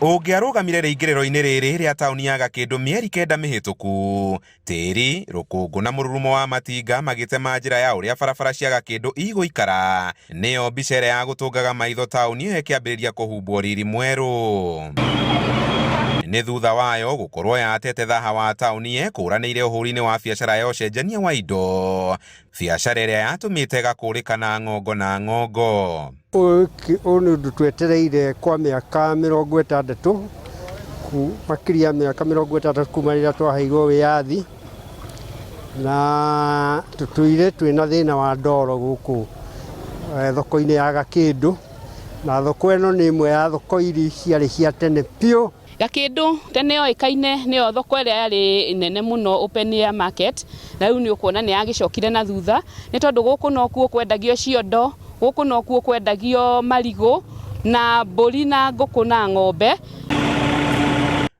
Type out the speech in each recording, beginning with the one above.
Ũngĩarũgamire rĩingĩrĩro-inĩ rĩrĩ rĩa taũni ya Gakĩndũ mĩeri kenda mĩhĩtũku, tĩri, rũkũngũ na mũrurumo wa matinga magĩtema njĩra ya ũrĩa barabara cia Gakĩndũ igũikara, nĩyo mbica ĩrĩa yagũtũngaga maitho taũni ĩyo ĩkĩambĩrĩria kũhumbwo riri mwerũ. Nĩ thutha wayo gũkorwo yatete thaha wa taũni yekũranĩire ũhũri-inĩ wa biacara ya ũcenjania wa indo, biacara ĩrĩa yatũmĩte ĩgakũrĩkana ng'ongo na ng'ongo. Ũyũ nĩ ũndũ twetereire kwa mĩaka 60, makĩria ya mĩaka 60 kuma rĩrĩa twaheirwo wĩyathi, na tũtũire twĩna thĩna wa ndoro gũkũ thoko-inĩ ya Gakĩndũ, na thoko ĩno nĩ ĩmwe ya thoko iria ciarĩ cia tene biũ. Gakĩndũ tene yoĩkaine nĩyo thoko ĩrĩa yarĩ nene mũno open air market, na rĩu nĩ ũkuona nĩ yagĩcokire na thutha, nĩ tondũ gũkũ nokuo kwendagio ciondo, gũkũ nokuo kwendagio marigũ, na mbũri na ngũkũ na ng'ombe.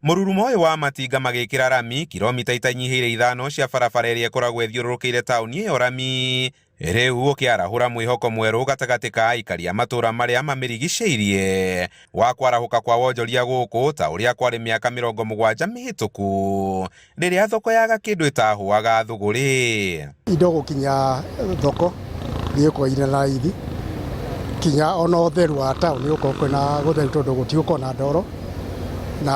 Mũrurumo ũyũ wa matinga magĩkĩra rami kilomita itanyihĩire 5 cia barabara ĩrĩa ĩkoragwo ĩthiũrũrũkĩire taũni ĩyo rami rĩu ũkĩarahũra mwĩhoko mwerũ gatagatĩ ka aikari a matũũra marĩa mamĩrigicĩirie wa kwarahũka kwa wonjoria gũkũ ta ũrĩa kwarĩ mĩaka 70 mĩhĩtũku rĩrĩa thoko ya Gakĩndũ ĩtahũaga thũgũrĩ. Indo gũkinya thoko nĩ ĩgũkorwo ina raithi, kinya ona ũtheru wa taũni gũkorwo kwĩna gũtheru tondũ gũtigũkorwo na ndoro, na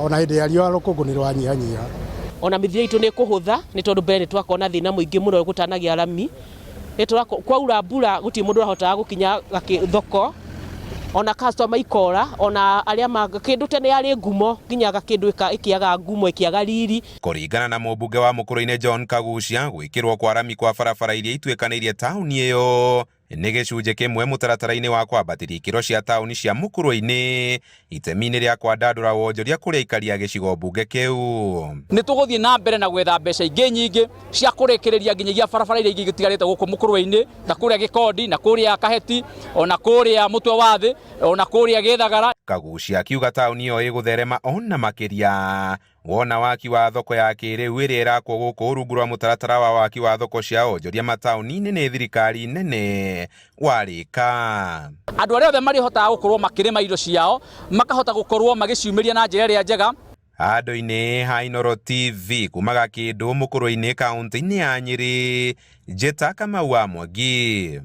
ona hĩndĩ ya riũa rũkũngũ nĩ rwanyihanyiha. Ona mĩthiĩre itũ nĩ ĩkũhũtha nĩ tondũ mbere nĩ twakoragwo na thĩna mũingĩ mũno gũtanagĩa rami, kwaura mbura gũtirĩ mũndũ ũrahotaga gũkinya thoko, ona customer ikora, ona arĩa kĩndũ tene yarĩ ngumo nginya Gakĩndũ ĩkĩaga ngumo ĩkĩaga riri. Kũringana na mũmbunge wa Mũkũrũ-inĩ John Kagucia, gwĩkĩrwo kwa rami kwa barabara iria ituĩkanĩirie taũni ĩyo nĩ gĩcunjĩ kĩmwe mũtaratara-inĩ wa kwambatĩria ikĩro cia taũni cia Mũkũrũ-inĩ itemi-inĩ rĩa kwandandũra wonjoria kũrĩ aikari a gĩcigo mbunge kĩu. Nĩ tũgũthiĩ na mbere na gwetha mbeca ingĩ nyingĩ cia kũrĩkĩrĩria nginyagia barabara iria ingĩ itigarĩte gũkũ Mũkũrwe-inĩ ta kũrĩa Gĩkondi na kũrĩa Kaheti ona kũrĩa Mũtwe wa Thĩ ona kũrĩa Gĩthagara. Kagucia akiuga taũni ĩyo ĩgũtherema ona makĩria wona waki wa thoko ya kĩrĩu ĩrĩa ĩrakwo gũkũ rungu rwa mũtaratara wa waki wa thoko cia onjoria mataũni-inĩ nĩ thirikari nene warĩka. Andũ arĩa othe marĩhotaga gũkorwo makĩrĩma indo ciao makahota gũkorwo magĩciumĩria na njĩra ĩrĩa njega. Handũ-inĩ ha Inooro TV kuma Gakĩndũ Mũkũrwe-inĩ kaũntĩ-inĩ ya Nyĩrĩ, Njĩta Kamau wa Mwangi.